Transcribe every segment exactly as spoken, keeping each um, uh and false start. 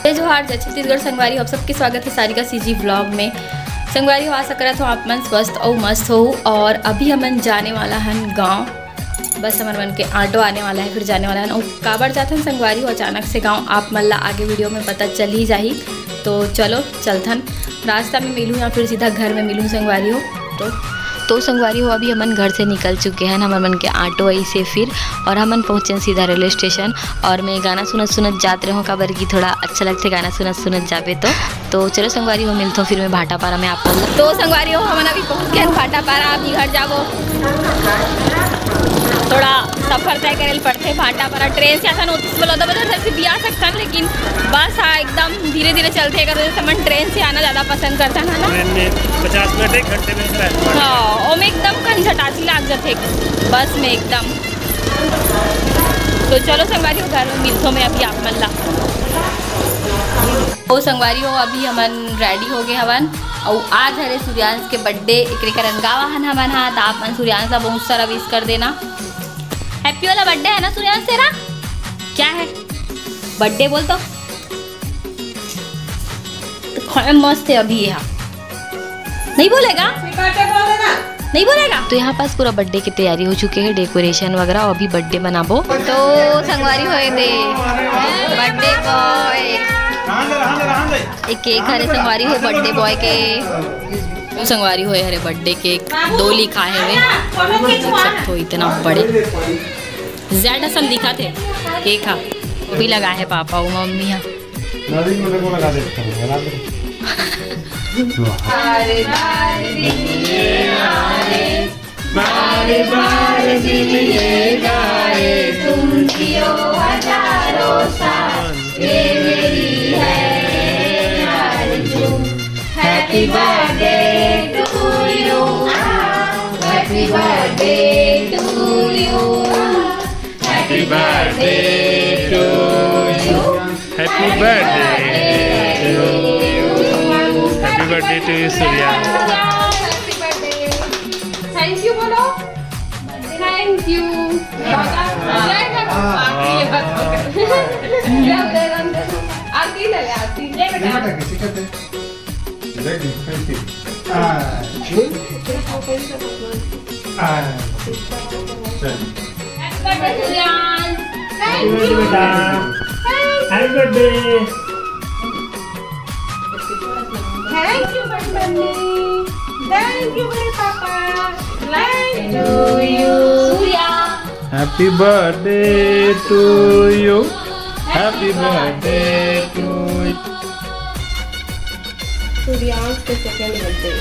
जय जोहार, जय छत्तीसगढ़ संगवारी हो, आप सबके स्वागत है सारिका सीजी व्लॉग में। संगवारी हो, आशा करत हो आप मन स्वस्थ अउ मस्त हो। और अभी हमन जाने वाला हन गांव। बस हमर मन के ऑटो आने वाला है, फिर जाने वाला है। अउ काबर जाथन संगवारी हो अचानक से गांव, आप मन ला आगे वीडियो में पता चल ही जाही। तो चलो चलथन, रास्ता में मिलूँ या फिर सीधा घर में मिलूँ संगवारी हो। तो तो संगवारी हो, अभी हमन घर से निकल चुके हैं, हमर मन के ऑटो आई से फिर, और हमन पहुँचे सीधा रेलवे स्टेशन। और मैं गाना सुनत सुनत जात रहे हूँ, काबर कि थोड़ा अच्छा लगथे गाना सुनत सुनत जाबे तो। तो चलो संगवारी हो, मिलथो फिर मैं भाटापारा में आप मन ला। तो संगवारी हो, हमन अभी पहुँच गए भाटापारा, अभी घर जाबो। थोड़ा सफर तय करे ल पड़थे भाटापारा। ट्रेन से आथन, ओतिस बलौदाबाजार से भी आ सकथन, लेकिन बस हाँ एकदम धीरे धीरे चलथे, एकर वजह से हमन ट्रेन से आना ज़्यादा पसंद करथन, है ना? ट्रेन में पचास मिनट, एक घंटे में सर। हाँ, ओमे एकदम कंझटासी लाग जाथे बस में एकदम। तो चलो संगवारी हो, घर में मिलथो मैं अभी आप मन ला। ओ संगवारी हो, अभी हमन रेडी हो गए हवन, अउ आज हरे सूर्यांश के बर्थडे, एकरे करन गाँव आहन हमन हा, त आप मन सूर्यांश ला बहुत सारा विश कर देना। हैप्पी वाला बर्थडे है ना सूर्यांश तेरा? क्या है? बर्थडे बोल तो। तो खाने मस्त है अभी ये, हाँ। नहीं बोलेगा? नहीं बोलेगा। तो यहाँ पास पूरा बर्थडे की तैयारी हो चुकी है, डेकोरेशन वगैरह, और अभी बर्थडे मनाबो। तो संगवारी होए दे, बर्थडे बॉय। ये केक हरे संगवारी हो बर्थडे बॉय के। संगवारी होए हरे बर्थडे केक, दो लिखा है वे, देख सकते हो इतना बड़े, जेड असन दिखा थे केक हा। भी लगा है पापा वो मम्मी हा। नवीन को लगा दे। बार बार दिल ये गाए, तुम जियो हजारों साल, ये मेरी है आरज़ू। Happy birthday to you, happy birthday to you, happy birthday to you. Happy birthday to you. Happy birthday to you, Surya. Thank you बोलो। Thank you। जय करो। आरती ले ले, आरती। जय बेटा। Happy birthday, Surya। Happy birthday, बेटा। Happy birthday। Thank you, बड़ी mummy. Thank you, बड़े papa. Thank you। Surya। Happy birthday to you। Happy birthday to you। Suryansh के second birthday।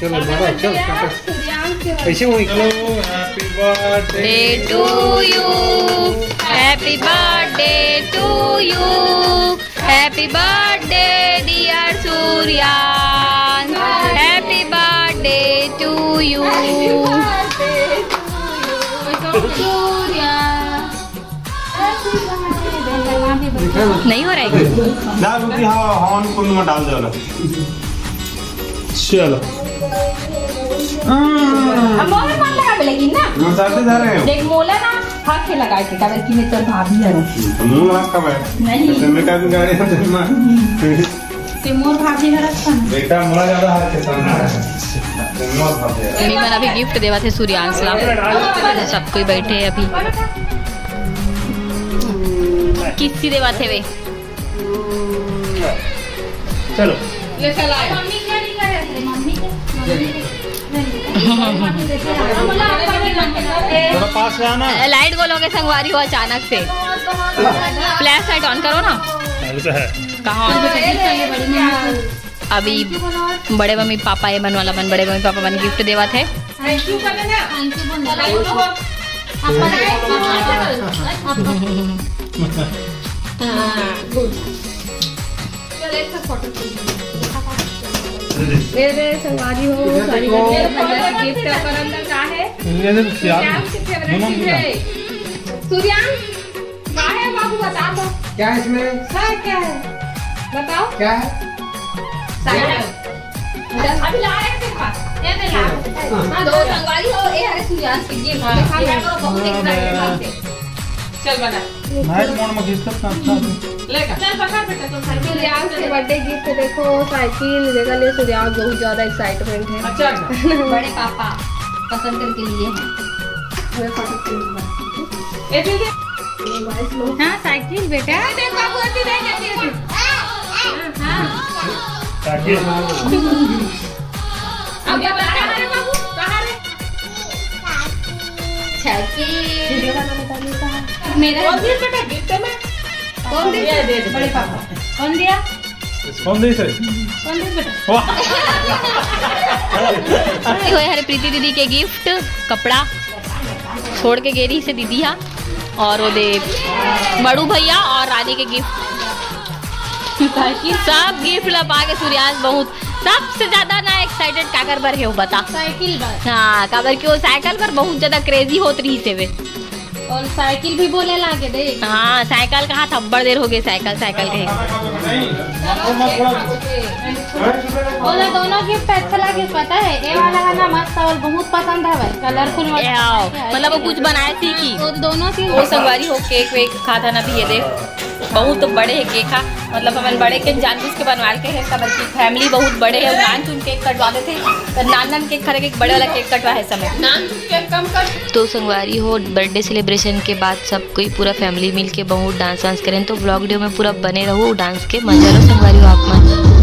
चलो, चलो, चलो, चलो। सूर्यांश के कैसे हुई? Happy birthday to you। Happy birthday to you। Happy birthday dear Suryansh। Happy birthday to you। Surya. नहीं हो रहा है। डाल उठी, हाँ, हवन कुंड में डाल दे वाला। चलो। अब मोहर मान लगा, लेकिन ना। बताते जा रहे हो। देख, मोला ना हाथ पे लगा के, काबर कि मैं तोर भाभी हूँ। तो मुंह लगा कब है? नहीं। तो मैं कभी गाड़ी में चलना। ते मोर भाभी हरस था ना। बेटा, मोला ज्यादा हाथ के सामने है। ते मोर भाभी है। मम्मी मन अभी गिफ्ट देवत हे सूर्यांश ला। सब कोई बैठे हे अभी। किस्सी देवत हे वे। चलो। ले चला। मम्मी क्या नहीं करे? मम्मी के, मम्मी के। थोड़ा पास से आना। लाइट बोलोगे संगवारी हो अचानक से। फ्लैश लाइट ऑन करो ना। अभी तो है। कहाँ on? अभी बड़े मम्मी पापा, ये मन वाला मन, बड़े मम्मी पापा मन गिफ्ट देवत हे। Thank you कर देना। Thank you बोल दो। Thank you। हाँ, good। चल, एक साथ फोटो खींच। ये दे संगवारी हो, सारी करके भैया से गिफ्ट। पर अंदर का है? ये दे क्या? क्या से फेवरेट चीज है? सूर्यांश, का है बाबू, बता दो। क्या है इसमें? है क्या है? बताओ। क्या है? साइकिल। अभी ला रहे हैं तेरे पास। ये दे ला। हाँ, दो संगवारी हो, ये हरे सूर्यांश के गिफ्ट। दिखा दो, बहुत एक्साइटेड बात है। चल बना। नाइट मोड में घिसत ना अच्छा होथे। लेगा। चल पकड़ बेटा, तुम साइकिल। सूर्यास के बर्थडे गिफ्ट देखो, साइकिल, जेकर लिए सूर्यास बहुत ज्यादा एक्साइटमेंट है। अच्छा। बड़े पापा पसंद करके लिए हैं। ये दीदी। हाँ, साइकिल बेटा। ये देख बाबू, अति देख, अति, अति। हाँ, हाँ। साइकिल। अब ये बता, कहाँ रे बाबू, कहाँ रे? साइकिल। मेरा कौन दिया बेटा गिफ्ट में? कौन दिया? ये दे दे। बड़े पापा। कौन दिया? कौन दिया सर? कौन दिया बेटा? वाह। ये होय हरे प्रीति दीदी के गिफ्ट, कपड़ा छोड़ के गे रहिसे दीदी हा, और वो दे बड़ू भैया और रानी के गिफ्ट। सब गिफ्ट ला पाके सूर्यास बहुत, सबसे ज्यादा ना एक्साइटेड काकर बर हे, वो बता। साइकिल बर। हाँ, काबर कि वो साइकिल बर बहुत ज्यादा क्रेजी होत रहिसे वे। और साइकिल भी बोले लागे देख। हाँ, साइकिल कहा था, अब्बड़ देर हो गई साइकिल, साइकिल कहे। ओला दोनों गिफ्ट अच्छा लगे, पता है, ये वाला है ना मस्त, और बहुत पसंद है भाई, कलरफुल वाला। ए, आओ, मतलब वो कुछ बनाए सीखी। वो दोनों चीज। वो संगवारी हो, केक वेक खा था ना भी, ये देख, बहुत बड़े है केक हा। मतलब हमन बड़े के जानबूझ के बनवाल के है, काबर कि फैमिली बहुत बड़े है, नान चुन केक कटवा देथे, तो नान नान केक खा के बड़े वाला केक कटवा है समय। नान चुन केक कम कर। तो संगवारी हो, बर्थडे सेलिब्रेशन के बाद सब कोई पूरा फैमिली मिलके बहुत डांस वांस करें, तो व्लॉग वीडियो में पूरा बने रहो, डांस के मजा लो संगवारी हो आप मन।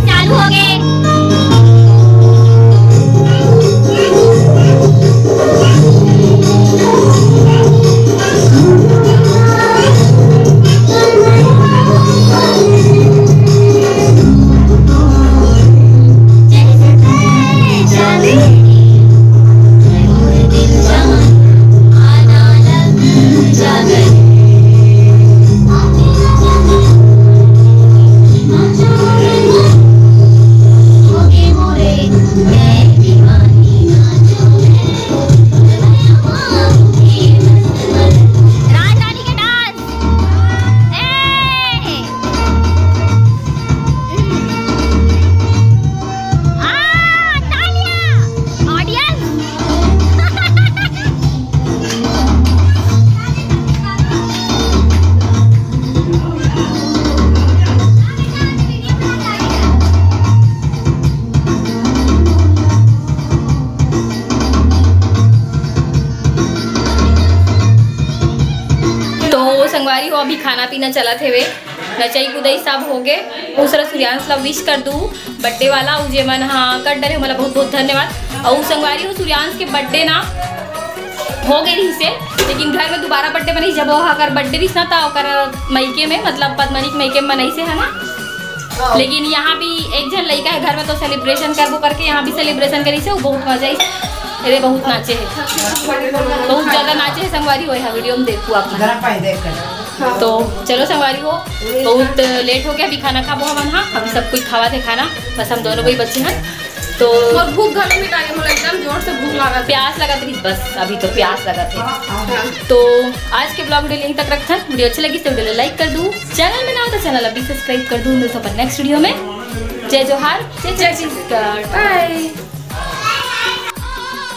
चालू हो गए। राजधानी के डांस। ए! आ, तालियां! ऑडियंस! तो संगवारी हो, अभी खाना पीना चलत हेवे, नचई कुदई सब हो गे। दूसरा सूर्यांश ला विश कर दू बर्थडे वाला, अउ जेमन हा कर डरे, हमला बहुत बहुत धन्यवाद। अउ संगवारी हो, सूर्यांश के बर्थडे ना हो गए रहिस हे, लेकिन घर में दोबारा बर्थडे बनाई, जब ओकर बर्थडे रहिस ना, त ओकर मइके में, मतलब पद्मनी के मइके में बनाई से, है ना? लेकिन यहाँ भी एक झन लइका है घर में, तो सेलिब्रेशन करबो करके यहाँ भी सेलिब्रेशन करिस हे, वो बहुत मजा आई। अरे बहुत नाचे है, बहुत ज्यादा नाचे है संगवारी हो, यहाँ वीडियो में देखू आप। गरम पानी देख कर। तो चलो संगवारी हो, बहुत लेट हो गया, अभी खाना खाबो हमन। हाँ, अभी सब कोई खावा थे खाना, बस हम दोनों कोई बचे हैं। तो और भूख घलो मिटा के मोला एकदम जोर से भूख लागत। प्यास लगत रही बस, अभी तो प्यास लगत है। हाँ। तो आज के ब्लॉग वीडियो यहीं तक रखथन। वीडियो अच्छा लगी तो वीडियो ला लाइक कर दू, चैनल में ना हो तो चैनल अभी सब्सक्राइब कर दू। मिलथन अपन नेक्स्ट वीडियो में। जय जोहार, जय जय छत्तीसगढ़। बाय।